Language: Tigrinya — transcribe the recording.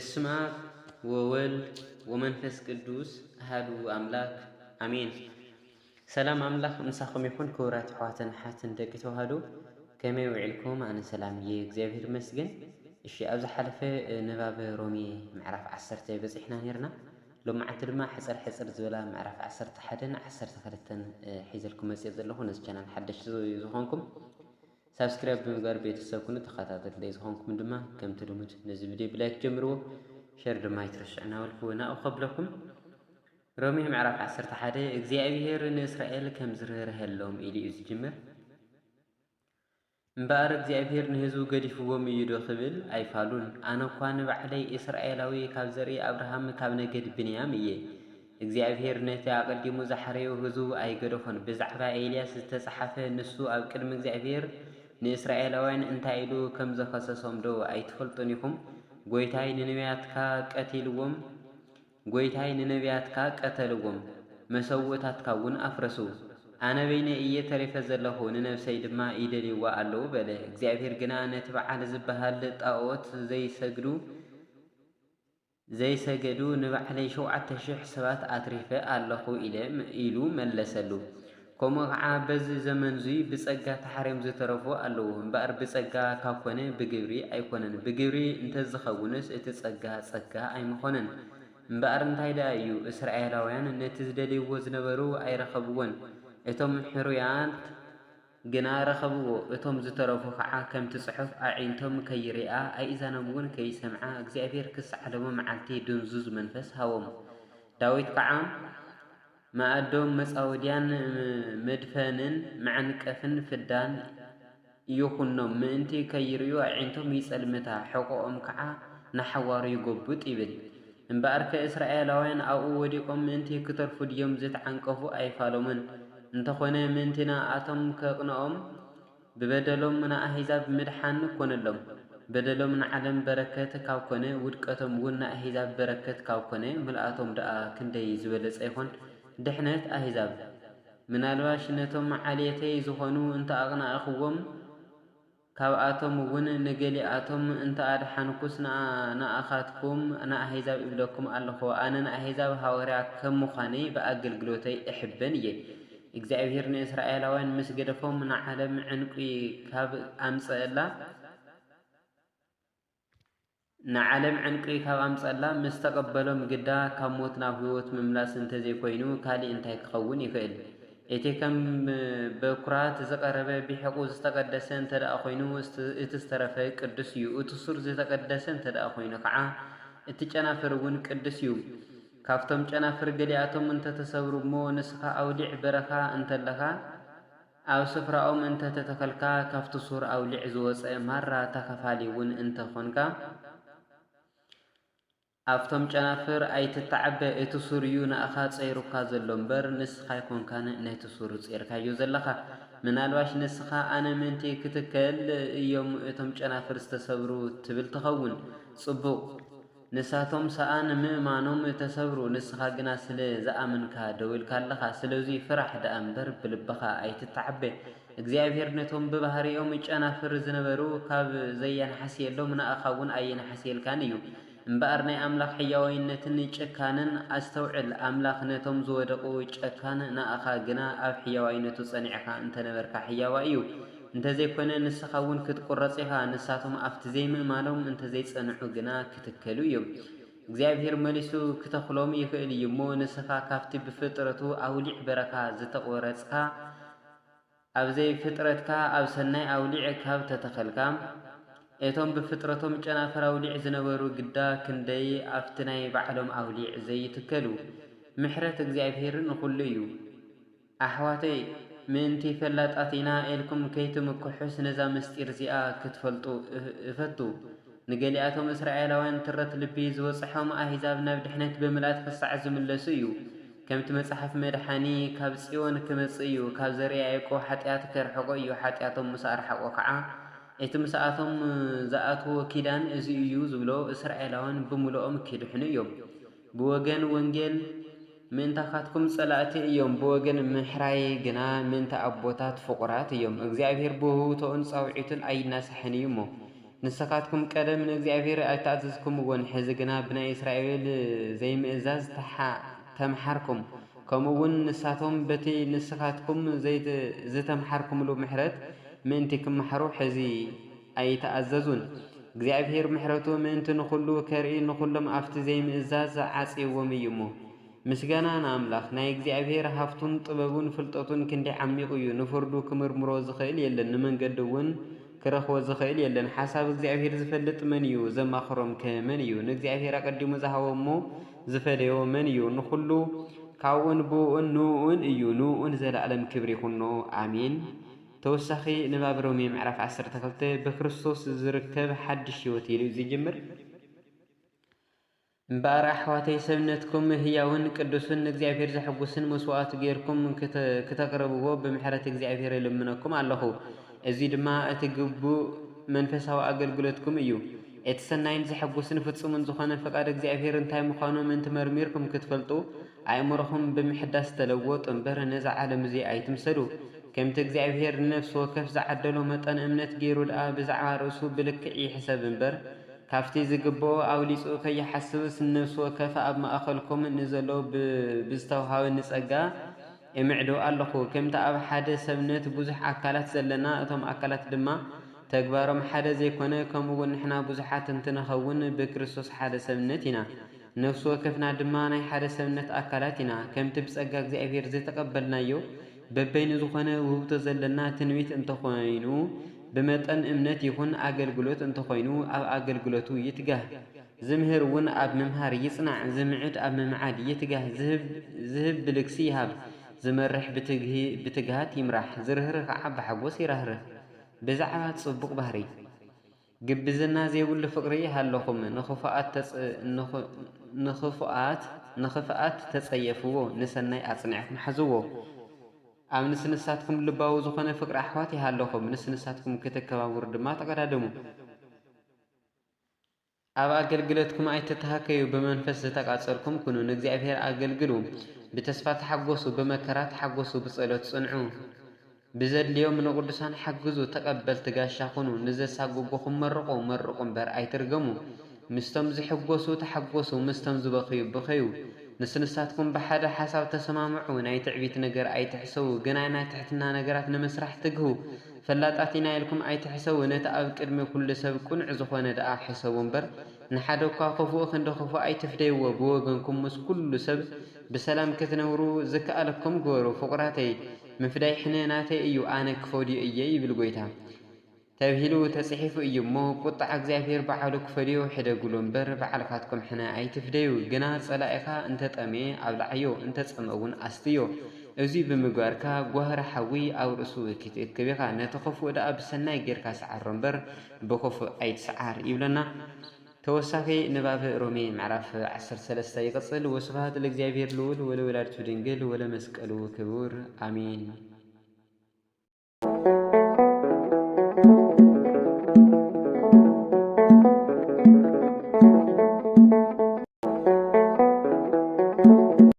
በስመ አብ ወወልድ ወመንፈስ ቅዱስ አሐዱ አምላክ አሜን። ሰላም ኣምላኽ ምሳኹም ይኹን። ክቡራት ኣሕዋትን ኣሓትን ደቂ ተዋህዶ፣ ከመይ ውዒልኩም? ኣነ ሰላም እየ፣ እግዚኣብሔር ይመስገን። እሺ፣ ኣብ ዝሓለፈ፣ እ፣ ንባብ ሮሜ ምዕራፍ ዓሰርተ በጺሕና ኔርና። ሎማዓንቲ ድማ ሕጽር ሕጽር ዝበላ ምዕራፍ ዓሰርተ ሓደን ዓሰርተ ክልተን፣ እ፣ ሒዘልኩም መጽየ ዘለኹ። ነዚ ቻናል ሓደሽቲ ዝ-፣ ዝኾንኩም ሳብስክራይብ ብምግባር ቤተሰብ ኩኑ። ተኸታተልቲ ዝኸውን ድማ ከምቲ ልሙድ ነዚ ቪድዮ ብላይክ ጀምርዎ፣ ሸር ድማ ኣይትረስዑ እናበልኩ ናብኡ ከብለኩም። ሮሜ ምዕራፍ ዓሰርተ ሓደ፣ እግዚኣብሔር ንእስራኤል ከም ዝርህርሀሎም ኢሉ እዩ ዝጅምር። እምበኣር እግዚኣብሔር ንህዝቡ ገዲፍዎም እዩ ዶ ክብል ኣይፋሉን። ኣነ እኳ ንባዕለይ እስራኤላዊ፣ ካብ ዘርኢ ኣብርሃም፣ ካብ ነገድ ብንያም እየ። እግዚኣብሔር ነቲ ኣቐዲሙ ዝሓረዮ ህዝቡ ኣይገደፎን። ብዛዕባ ኤልያስ ዝተጻሕፈ፣ ንሱ ኣብ ቅድሚ እግዚኣብሔር ንእስራኤላውያን እንታይ ኢሉ ከም ዘኸሰሶም ዶ ኣይትፈልጡን ኢኹም? ጎይታይ ንነቢያትካ ቀቲልዎም፣ ጎይታይ ንነቢያትካ ቀተልዎም፣ መሰውእታትካ እውን ኣፍረሱ። ኣነ በይነይ እየ ተሪፈ ዘለኹ፣ ንነብሰይ ድማ ይደልይዋ ኣለዉ በለ። እግዚኣብሔር ግና፣ ነቲ በዓል ዝበሃል ጣኦት ዘይሰግዱ ዘይሰገዱ ንባዕለይ ሸውዓተ ሽሕ ሰባት ኣትሪፈ ኣለኹ ኢለ፣ ኢሉ መለሰሉ። ከምኡ ኸዓ በዚ ዘመንዙይ ብጸጋ ተሓርዮም ዝተረፉ ኣለዉ። እምበኣር ብጸጋ ካብ ኮነ ብግብሪ ኣይኮነን። ብግብሪ እንተዝኸውንስ እቲ ጸጋ ጸጋ ኣይምኾነን። እምበኣር እንታይ ደኣ እዩ? እስራኤላውያን ነቲ ዝደልይዎ ዝነበሩ ኣይረኸብዎን። እቶም ሕሩያት ግና ረኸብዎ። እቶም ዝተረፉ ኸዓ ከምቲ ጽሑፍ ኣዒንቶም ከይሪኣ ኣእዛኖም እውን ከይሰምዓ እግዚኣብሔር ክስዓሎሞ መዓልቲ ድንዙዝ መንፈስ ሃቦም። ዳዊት ከዓ መኣዶም መጻወድያን መድፈንን መዕንቀፍን ፍዳን ይኹኖም፣ ምእንቲ ከይርእዩ ኣዒንቶም ይጸልምታ፣ ሕቖኦም ከዓ ንሓዋሩ ይጎብጥ ይብል። እምበኣርከ እስራኤላውያን ኣብኡ ወዲቖም ምእንቲ ክተርፉ ድዮም ዝተዓንቀፉ? ኣይፋሎምን። እንተኾነ ምእንቲ ንኣቶም ከቕንኦም ብበደሎም ንኣህዛብ ምድሓን ኮነሎም። በደሎም ንዓለም በረከት ካብ ኮነ፣ ውድቀቶም እውን ንኣህዛብ በረከት ካብ ኮነ፣ ምልኣቶም ደኣ ክንደይ ዝበለጸ ይኾን? ድሕነት ኣህዛብ። ምናልባሽ ነቶም ዓሌተይ ዝኾኑ እንተ ኣቕናእኽዎም፣ ካብኣቶም እውን ንገሊኣቶም እንተ ኣድሓንኩስ፣ ንኣ-፣ ንኣኻትኩም ንኣህዛብ እብለኩም ኣለኹ። ኣነ ንኣህዛብ ሃዋርያ ከም ምዃነይ ብኣገልግሎተይ እሕበን እየ። እግዚኣብሔር ንእስራኤላውያን ምስ ገደፎም፣ ንዓለም ዕንቁ ካብ ኣምጸአላ፣ ንዓለም ዕንቁ ካብ ኣምጸላ ምስ ተቐበሎም ግዳ ካብ ሞት ናብ ህይወት ምምላስ እንተዘይኮይኑ ካሊእ እንታይ ክኸውን ይኽእል? እቲ ከም በኩራት ዝቐረበ ብሒቑ ዝተቐደሰ እንተ ደኣ ኮይኑ፣ እቲ ዝተረፈ ቅዱስ እዩ። እቲ ሱር ዝተቐደሰ እንተ ደኣ ኮይኑ ከዓ፣ እቲ ጨናፍር እውን ቅዱስ እዩ። ካብቶም ጨናፍር ገሊኣቶም እንተተሰብሩ እሞ፣ ንስኻ ኣውሊዕ በረኻ እንተለኻ፣ ኣብ ስፍራኦም እንተ ተተኸልካ፣ ካብቲ ሱር ኣውሊዕ ዝወጸ ማራ ተኸፋሊ እውን እንተ ኾንካ፣ ኣብቶም ጨናፍር ኣይትተዓበ። እቲ ሱር እዩ ንኣኻ ጸይሩካ ዘሎ እምበር፣ ንስኻ ኣይኮንካን ነቲ ሱር ጸይርካዮ ዘለኻ። ምናልባሽ ንስኻ፣ ኣነ ምእንቲ ክትከል እዮም እቶም ጨናፍር ዝተሰብሩ ትብል ትኸውን። ጽቡቕ። ንሳቶም ሰኣን ምእማኖም ተሰብሩ፣ ንስኻ ግና ስለ ዝኣመንካ ደው ኢልካ ኣለኻ። ስለዚ ፍራሕ ደኣ እምበር ብልብኻ ኣይትተዓበ። እግዚኣብሔር ነቶም ብባህሪኦም ጨናፍር ዝነበሩ ካብ ዘየንሓስየሎም ንኣኻ እውን ኣየንሓስየልካን እዩ። እምበኣር ናይ ኣምላኽ ሕያዋይነትን ጨካንን ኣስተውዕል። ኣምላኽ ነቶም ዝወደቑ ጨካን፣ ንኣኻ ግና ኣብ ሕያዋይነቱ ጸኒዕካ እንተነበርካ ሕያዋ እዩ። እንተዘይኮነ ንስኻ እውን ክትቁረጽ ኢኻ። ንሳቶም ኣብቲ ዘይምእማኖም እንተዘይጸንዑ ግና ክትከሉ እዮም። እግዚኣብሔር መሊሱ ክተኽሎም ይኽእል እዩ እሞ፣ ንስኻ ካብቲ ብፍጥረቱ ኣውሊዕ በረኻ ዝተቖረጽካ፣ ኣብ ዘይፍጥረትካ ኣብ ሰናይ ኣውሊዕ ካብ ተተኸልካ፣ እቶም ብፍጥረቶም ጨናፍር ኣውሊዕ ዝነበሩ ግዳ ክንደይ ኣብቲ ናይ ባዕሎም ኣውሊዕ ዘይትከሉ። ምሕረት እግዚኣብሔር ንኹሉ እዩ። ኣሕዋተይ፣ ምእንቲ ፈላጣት ኢና ኢልኩም ከይትምክሑስ፣ ነዛ ምስጢር እዚኣ ክትፈልጡ እ-፣ እፈቱ። ንገሊኣቶም እስራኤላውያን ትረት ልቢ ዝበጽሖም ኣህዛብ ናብ ድሕነት ብምልኣት ክሳዕ ዝምለሱ እዩ። ከምቲ መጽሓፍ፣ መድሓኒ ካብ ጽዮን ክመጽእ እዩ፣ ካብ ዘርእ ያዕቆብ ሓጢኣት ከርሕቖ እዩ፣ ሓጢኣቶም ምስ ኣርሓቖ ከዓ እቲ ምስኣቶም ዝኣትዎ ኪዳን እዚ እዩ ዝብሎ፣ እስራኤላውያን ብምልኦም ክድሕኑ እዮም። ብወገን ወንጌል ምእንታኻትኩም ጸላእቲ እዮም፣ ብወገን ምሕራይ ግና ምእንቲ ኣቦታት ፍቑራት እዮም። እግዚኣብሔር ብውህብቶኡን ጻውዒቱን ኣይናሳሕን እዩ እሞ፣ ንስኻትኩም ቀደም ንእግዚኣብሔር ኣይተኣዘዝኩምዎን፣ ሕዚ ግና ብናይ እስራኤል ዘይምእዛዝ ተሓ-፣ ተምሓርኩም። ከምኡ እውን ንሳቶም በቲ ንስኻትኩም ዘይት-፣ ዝተምሓርኩምሉ ምሕረት ምእንቲ ክምሓሩ ሕዚ ኣይተኣዘዙን። እግዚኣብሔር ምሕረቱ ምእንቲ ንኹሉ ከርኢ ንኹሎም ኣብቲ ዘይምእዛዝ ዓጽይዎም እዩ እሞ። ምስጋና ንኣምላኽ። ናይ እግዚኣብሔር ሃፍቱን ጥበቡን ፍልጠቱን ክንደይ ዓሚቕ እዩ። ንፍርዱ ክምርምሮ ዝኽእል የለን፣ ንመንገዱ እውን ክረኽቦ ዝኽእል የለን። ሓሳብ እግዚኣብሔር ዝፈልጥ መን እዩ? ዘማኽሮም ከ መን እዩ? ንእግዚኣብሔር ኣቐዲሙ ዝሃቦ እሞ ዝፈደዮ መን እዩ? ንኹሉ ካብኡን ብኡን ንኡን እዩ። ንኡን ዘለኣለም ክብሪ ይኹኖ። ኣሜን። ተወሳኺ ንባብ ሮሜ ምዕራፍ ዓሰርተ ክልተ ብክርስቶስ ዝርከብ ሓድሽ ህይወት ኢሉ እዩ ዝጅምር። እምበኣር ኣሕዋተይ ሰብነትኩም ህያውን ቅዱስን ንእግዚኣብሔር ዘሐጉስን መስዋእቲ ጌርኩም ክተ-፣ ክተቕርብዎ ብምሕረት እግዚኣብሔር እልምነኩም ኣለኹ። እዚ ድማ እቲ ግቡእ መንፈሳዊ ኣገልግሎትኩም እዩ። እቲ ሰናይን ዘሐጉስን ፍጹምን ዝኾነ ፍቓድ እግዚኣብሔር እንታይ ምዃኑ ምእንቲ መርሚርኩም ክትፈልጡ ኣእምሮኹም ብምሕዳስ ተለወጡ እምበር ነዛ ዓለም እዚ ኣይትምሰሉ። ከምቲ እግዚኣብሔር ንነፍሲ ወከፍ ዝዓደሎ መጠን እምነት ገይሩ ደኣ ብዛዕባ ርእሱ ብልክዕ ይሕሰብ እምበር ካብቲ ዝግብኦ ኣብሊጹ ከይሓስብስ ንነፍሲ ወከፍ ኣብ ማእኸልኩም ንዘሎ ብ-፣ ብዝተውሃበኒ ጸጋ እምዕዶ ኣለኹ። ከምቲ ኣብ ሓደ ሰብነት ብዙሕ ኣካላት ዘለና እቶም ኣካላት ድማ ተግባሮም ሓደ ዘይኮነ ከምኡ እውን ንሕና ብዙሓት እንትንኸውን ብክርስቶስ ሓደ ሰብነት ኢና። ነፍሲ ወከፍና ድማ ናይ ሓደ ሰብነት ኣካላት ኢና። ከምቲ ብጸጋ እግዚኣብሔር ዝተቐበልናዮ በበይኑ ዝኾነ ውህብቶ ዘለና ትንቢት እንተኾይኑ ብመጠን እምነት ይኹን ኣገልግሎት እንተኾይኑ ኣብ ኣገልግሎቱ ይትጋህ። ዝምህር እውን ኣብ ምምሃር ይጽናዕ፣ ዝምዕድ ኣብ ምምዓድ ይትጋህ፣ ዝህብ፣ ዝህብ ብልግሲ ይሃብ፣ ዝመርሕ ብትግሂ-፣ ብትግሃት ይምራሕ፣ ዝርህርህ ከዓ ብሓጎስ ይራህርህ። ብዛዕባ ጽቡቕ ባህሪ። ግብዝና ዘይብሉ ፍቕሪ ይሃለኹም፣ ንኽፉኣት ተጸ-፣ ንኽ-፣ ንኽፉኣት፣ ንኽፍኣት ተጸየፍዎ፣ ንሰናይ ኣጽኒዕኩም ሓዝዎ። ኣብ ንስንሳትኩም ልባዊ ዝኾነ ፍቕሪ ኣሕዋት ይሃለኹም፣ ንስንሳትኩም ክትከባብሩ ድማ ተቐዳደሙ። ኣብ ኣገልግሎትኩም ኣይትተሃከዩ፣ ብመንፈስ ዝተቃጸልኩም ኩኑ፣ ንእግዚኣብሔር ኣገልግሉ። ብተስፋ ተሓጎሱ፣ ብመከራ ተሓጎሱ፣ ብጸሎት ጽንዑ። ብዘድልዮም ንቕዱሳን ሓግዙ፣ ተቐበልቲ ጋሻ ኩኑ። ንዘሳጉጉኹም መርቑ፣ መርቑ እምበር ኣይትርገሙ። ምስቶም ዝሕጎሱ ተሓጎሱ፣ ምስቶም ዝበኸዩ ብኸዩ። ንስንሳትኩም ብሓደ ሓሳብ ተሰማምዑ፣ ናይ ትዕቢት ነገር ኣይትሕሰቡ፣ ግና ናይ ትሕትና ነገራት ንምስራሕ ትግሁ። ፈላጣት ኢና ኢልኩም ኣይትሕሰቡ፣ ነቲ ኣብ ቅድሚ ኩሉ ሰብ ቅኑዕ ዝኾነ ደኣ ሕሰቡ እምበር፣ ንሓደ እኳ ክፉእ ክንዲ ክፉእ ኣይትፍደይዎ። ብወገንኩም ምስ ኩሉ ሰብ ብሰላም ክትነብሩ ዝከኣለኩም ግበሩ። ፍቑራተይ፣ ምፍዳይ ሕነ ናተይ እዩ፣ ኣነ ክፈድዮ እየ ይብል ጐይታ። ተብሂሉ ተጽሒፉ እዩ እሞ፣ ቁጥዓ እግዚኣብሔር በዓሉ ክፈድዮ ሕደጉሉ እምበር፣ ባዕልኻትኩም ሕነ ኣይትፍደዩ። ግና ጸላኢኻ እንተ ጠምየ ኣብልዓዮ፣ እንተ ጸምአ እውን ኣስትዮ። እዚ ብምግባርካ ጓህሪ ሓዊ ኣብ ርእሱ ክትእክብ ኢኻ። ነቲ ኽፉእ ደኣ ብሰናይ ጌርካ ስዓሮ እምበር፣ ብኽፉእ ኣይትስዓር ይብለና። ተወሳኺ ንባብ ሮሜ ምዕራፍ ዓሰርተ ሰለስተ ይቕጽል። ወስብሐት ለእግዚኣብሔር ልዑል ወለወላዲቱ ድንግል ወለመስቀሉ ክቡር፣ ኣሜን።